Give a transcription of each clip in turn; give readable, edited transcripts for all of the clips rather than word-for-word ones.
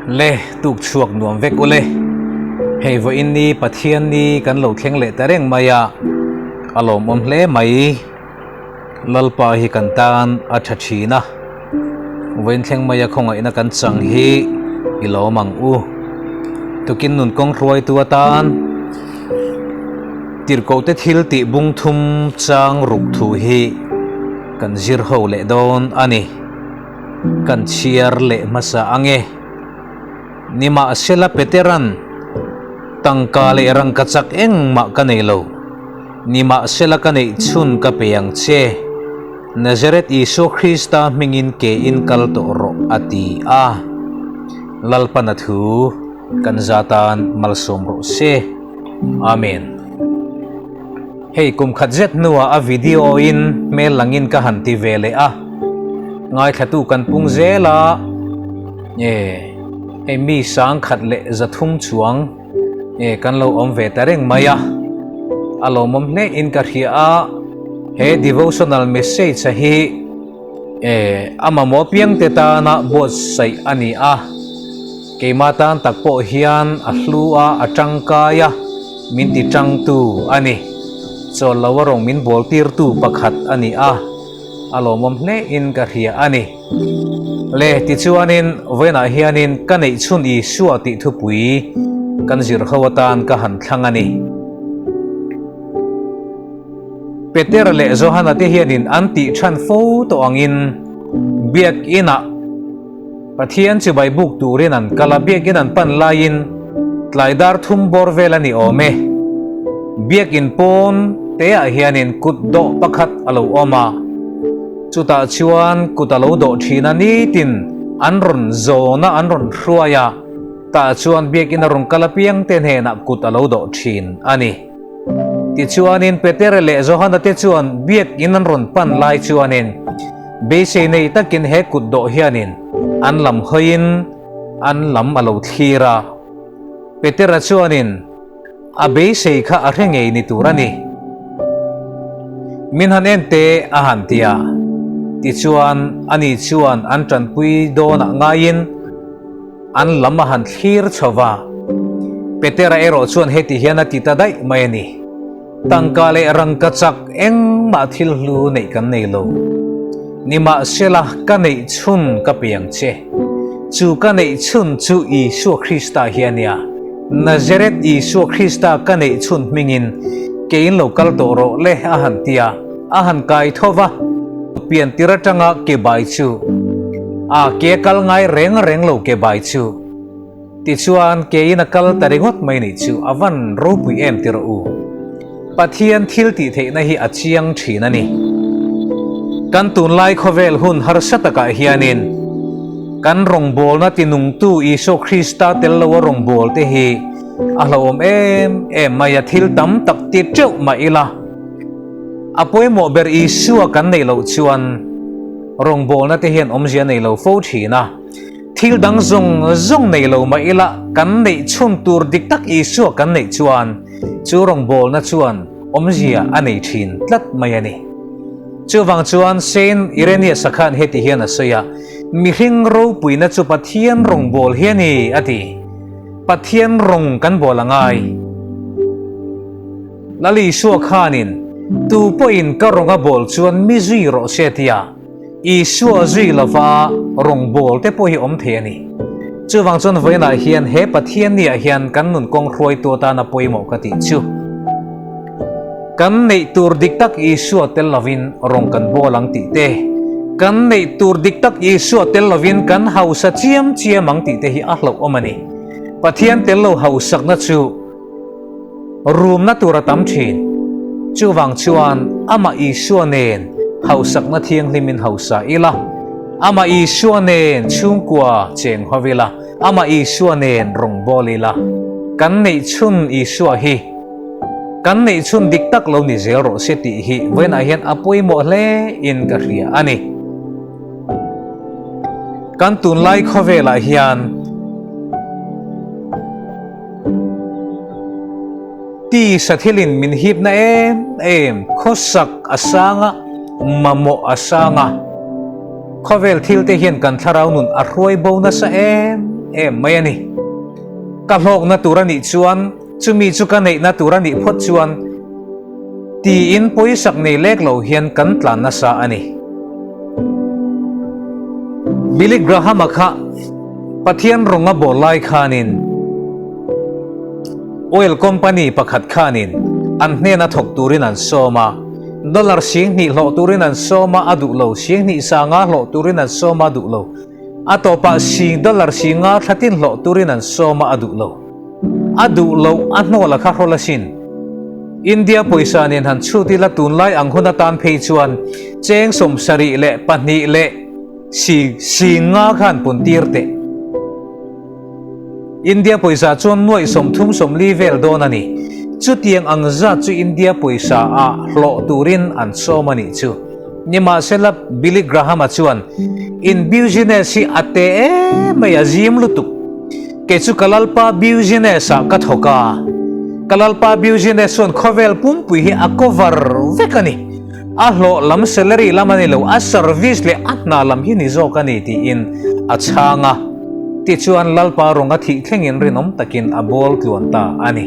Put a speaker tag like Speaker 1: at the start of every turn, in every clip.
Speaker 1: Le tuk chhuak nuam vek ule. Hei vawiin ni Pathian ni kan lo thleng leh ta reng mai a, a lawmawm hle mai. Lalpa hi kan tan a tha thin a, vawiin thleng maia khawngaihna kan chang hi i lawm ang u. Tukin nun kawng hruaitu atan Tirhkohte thil tih bung thum chang ruk thu hi kan zir ho leh dawn a ni. Kan chhiar leh hmasa ang e. Nimahsela Peteran, Tangka leh rangka chak engmah ka nei lo. Nimahsela ka neih chhun ka pe ang che. Nazareth Isua Krista hmingin ke in kal tawh rawh, a ti a. Lalpana thu kan za tan malsawm rawh se. Amen. Hei kum khat zet hnuah a video in hmel langin ka han ti ve leh a, ngaithlatu kan pung zel a, e hei mi sangkhat leh zathum chuang e kan lo awm ve ta reng mai a, a lawmawm hle in ka hria a, he devotional message a hi e a mamawh piangte tana buatsaih a ni a. Keimah tan tak pawh hian a hlu a, a tangkai a, min ti tangtu a ni. Chawl lo a rawng min bawl tirtu pakhat a ni a, a lawmawm hlein ka hria a ni. Le, tichuanin vawiinah hianin ka neih chhun Isua tih thupui kan zir ho atan ka han thlang a ni. Petera leh Johana te hianin an tih chhan fo tawh angin Biakinah, Pathian chibai buk turin an kal a, biakin an pan laiin tlai dar thum bawr vel a ni awm e. Biakin pawn teah hianin kut dawh pakhat a lo awm a, chutah chuan kut a lo dawh thin a, nitin an rawn zawn a, an rawn hruai a, tah chuan biakin a rawn kal apiang te hnenah kut a lo dawh thin a ni. Tichuanin Petera leh Johana te chuan biakin an rawn pan lai chuanin beisei nei takin he kut dawh hianin an lam hawiin an lam a lo thlir a. Petera chuanin a beisei kha a hre ngei ni tur a ni. Min han en teh a han ti a. Tichuan ani chuan an tanpui dawnah ngaiin An lam a han thlir chho va, Petera erawh chuan heti hian a ti ta daih mai a ni, Tangka leh rangka chak engmah thil hlu neih kan nei lo. Nimahsela ka neih chhun ka pe ang che. Chu ka neih chhun chu Isua Krista hi a nia. Nazareth Isua Krista ka neih chhun hmingin keiin lo kal tawh rawh le a han ti a. A han kai tho va, pian tir atanga ke bai chu a ke kal ngai reng reng lo ke bai chu. Tichuan kein a kal ta ringawt mai nih chu a van ropui em ti rawh u. Pathian thil tih theihna hi a chiang thin a ni. Kan tunlai khawvel hun harsa takah hianin kan rawngbawlna tinungtu Isua Krista tel loa rawngbawlte hi a hlauhawm em em mai a, thil tam tak ti teuh mah ila. A pawimawh ber Isua kan neih loh chuan rawngbawlna te hian awmzia nei lo fo thin a. Thil dang zawng zawng nei lo mah ila kan neih chhun tur dik tak Isua kan neih chuan chu rawngbawlna chuan awmzia a nei thin tlat mai a ni. Chuvang chuan Saint Irenaeus a khan heti hian a sawi a, Mihring ropuina chu Pathian rawngbâwl hi a ni, a ti. Pathian rawng kan bawl a ngai. Lal Isua khanin, Tu pawhin ka rawnga bawl chuan mi zui rawh se tia Isua zui lova rawng bawl te pawh hi awm thei a ni. Chuvang chuan vawiinah hian he Pathian niah hian kan nun kawng hruaitu atana pawimawh ka tih chu. Kan neih tur dik tak Isua tel lovin rawng kan bawl ang tih te, kan neih tur dik tak Isua tel lovin kan hausa chiam chiam ang tih te hi a hlauhawm a ni. Pathian tel lo hausakna chu Rumna tur a tam thin. Chuvang chuan amah Isua nen hausakna thianghlimin hausa ila, amah Isua nen chhungkua cheng ho ila, amah Isua nen rawngbâwl ila, kan neih chhun Isua hi kan neih chhun dik tak lo ni zel rawh se tih hi vawiinah hian a pawimawh hle in ka hria a ni. Kan tunlai khawvelah hian. Ti sathilin min hipna em em, khawsak a sang a, mamawh a sang a. Khawvel thil te hian kan thlarau nun a hruai bo nasa em em mai a ni. Ka hlawkna tur a nih chuan, chumi chu ka neihna tur a nih phawt chuan tiin pawisak nei lek lo hian kan tlan nasa a ni. Billy Graham-a kha Pathian rawng a bawl lai khanin oil company pakhat khanin an hnena thawk turin an sawm a, dollar 2000 hlawh turin an sawm a, a duh lo, 2000 sanga hlawh turin an sawm a, a duh lo. A tawpah sing dollar 50 thlatin hlawh turin an sawm a, a duh lo. A duh loh a hnawl a kha hrawl asin. India pawisa nen han chhut ila tunlai ang hun atan phei chuan cheng 72 leh si 50 khan pun tir teh. India pawisa chuan nuaih 30 40 vel dawn a ni. Chutiang ang zat chu India pawisa ah hlawh turin an sawm a nih chu. Nimahsela Billy Graham-a chuan in business hi a te em mai a zim lutuk. Kei chu ka Lalpa business ah ka thawk a, ka Lalpa business chuan khawvel pumpui hi a cover vek a ni. A hlawh lam salary lam a ni lo, a service leh a hna lam hi ni zawk a ni tiin a chhang a. Tichuan Lalpa rawnga thih thlengin rinawm takin a bawl tluan ta a ni.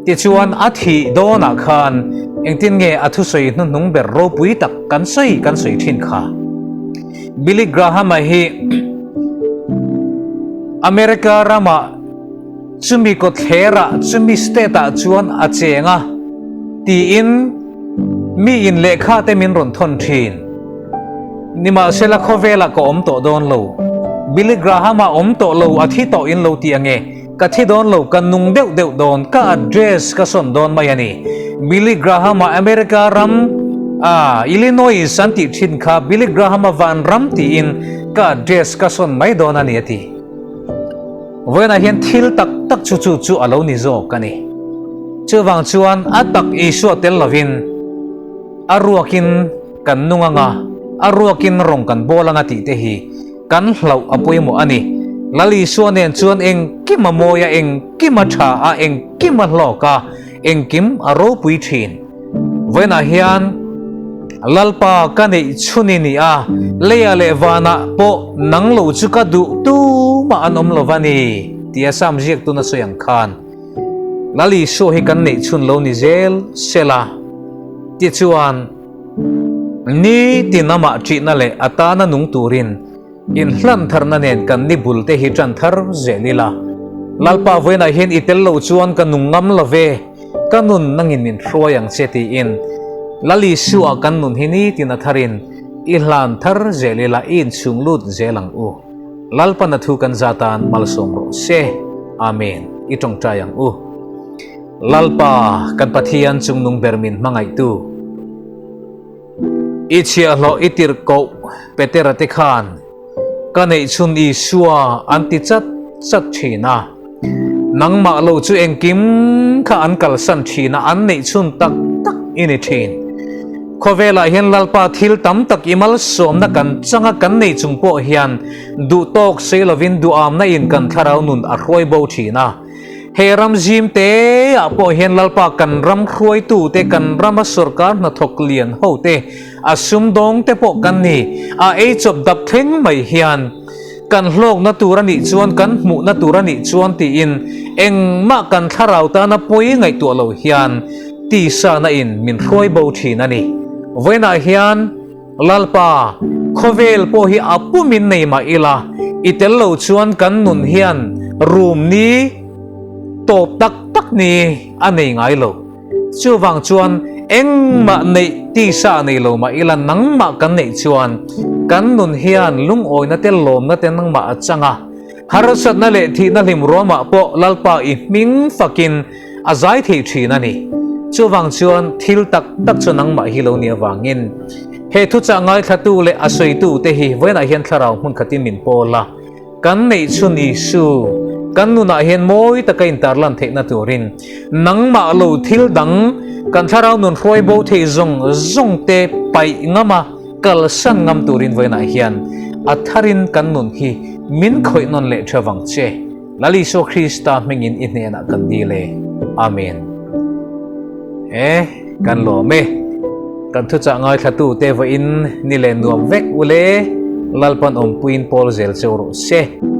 Speaker 1: Tichuan a thih dawnah khan engtin nge a thusawi hnuhnung ber ropui tak kan sawi kan sawi thin kha? Billy Graham-a hi America ramah chumi kawtthlerah chumi state-ah chuan a cheng a tiin mi in lehkha te min rawn thawn thin. Nimahsela khawvelah ka awm tawh dawn lo. Billy Graham-a awm tawh lo a thi tawh in lo ti ange. Ka thi dawn lo, ka nung deuh deuh dawn, ka address ka sawn dawn mai a ni. Billy Graham-a America ram a Illinois an tih thin kha Billy Graham-a van ram tiin ka address ka sawn mai dawn a ni a ti. Vawiinah hian thil tak tak chu chu chu a lo ni zawk a ni. Chuvang chuan a tak Isua tel lovin a ruakin kan nung anga, a ruakin rawng kan bawl anga tih te hi Kan hlauh a pawimawh a ni. Lal Isua nen chuan engkim a mawi a, engkim a tha a, engkim a hlawk a, engkim a ropui thin. Vawiinah hian Lalpa ka neih chhun i ni a, leiah leh vanah pawh nang lo chu ka duh tumah an awm lo va ni, tia Sam ziaktuna sawi ang khan Lal Isua hi kan neih chhun lo ni zel sela. Tichuan. Ni tin amah ṭihna leh a tana nung turin inhlan tharna nen kan ni bul te hi ṭan thar zel ila. Lalpa vawiinah hian i tel lo chuan ka nung ngam lo ve, ka nun nangin min hruai ang che tiin Lal Isua kan nun hi ni tin a tharin i hlan thar zel ila i inchhung lut zel ang u. Lalpan a thu kan zatan malsawm rawh se. Amen. I ṭawngṭai ang u. Lalpa, kan Pathian chungnung ber min hmangaihtu, i chhiahhlawh i tirhkoh Petera te khan ka neihchhun Isua an ti chat chat thin a. Nangmah lo chu engkim kha an kalsan thin a, an neihchhun tak tak i ni thin. Khawvelah hian Lalpa thil tam tak i malsawmna kan changa kan nei chung pawh hian duhtawk sei lovin duhamna in kan thlarau nun a hruai bo thin a. He ram zim te ah pawh hian Lalpa kan ram hruaitu te, kan rama sorkar hnathawk lian ho te, a sumdawng te pawh kan ni. A ei chawp dap thleng mai hian kan hlawkna tur a nih chuan, kan hmuhna tur a nih chuan tiin engmah kan thlarau tana pawi ngaihtuah lo hian tisa na in min hruai bo thin a ni. Vawiinah hian. Lalpa, khawvel pawh hi a pumin nei mah ila, i tel lo chuan kan nun hian rum ni tawp tak tak ni a nei ngai lo. Chuvang chuan engmah neih tisa nei lo mah ila nangmah kan neih chuan kan nun hian lungawina te lawmna te nangmah a chang a. Harsatna leh thihna hlim ruamah pawh Lalpa i hming fakin A zai thei thin a ni. Chuvang chuan thil tak tak chu nangmah hi lo ni avangin he thuchah ngaithlatu leh a sawitu te hi vawiinah hian thlarau hmun khatin min pawl a, kan neih chhun Isu kan nunah hian mawi taka intarlan theihna turin nangmah lo thil dang kan thlarau nun hruai bo thei zawng zawng te paih ngam a, kalsan ngam turin vawiinah hian a tharin kan nun hi min khawih nawn leh tha vang che. Lal Isua Krista hmingin i hnenah kan dil e. Amen. E, kan lawm e. Kan thuchah ngaithlatute vawiin ni leh nuam vek ule. Lalpan awmpuiin pawl zel cheu rawh se.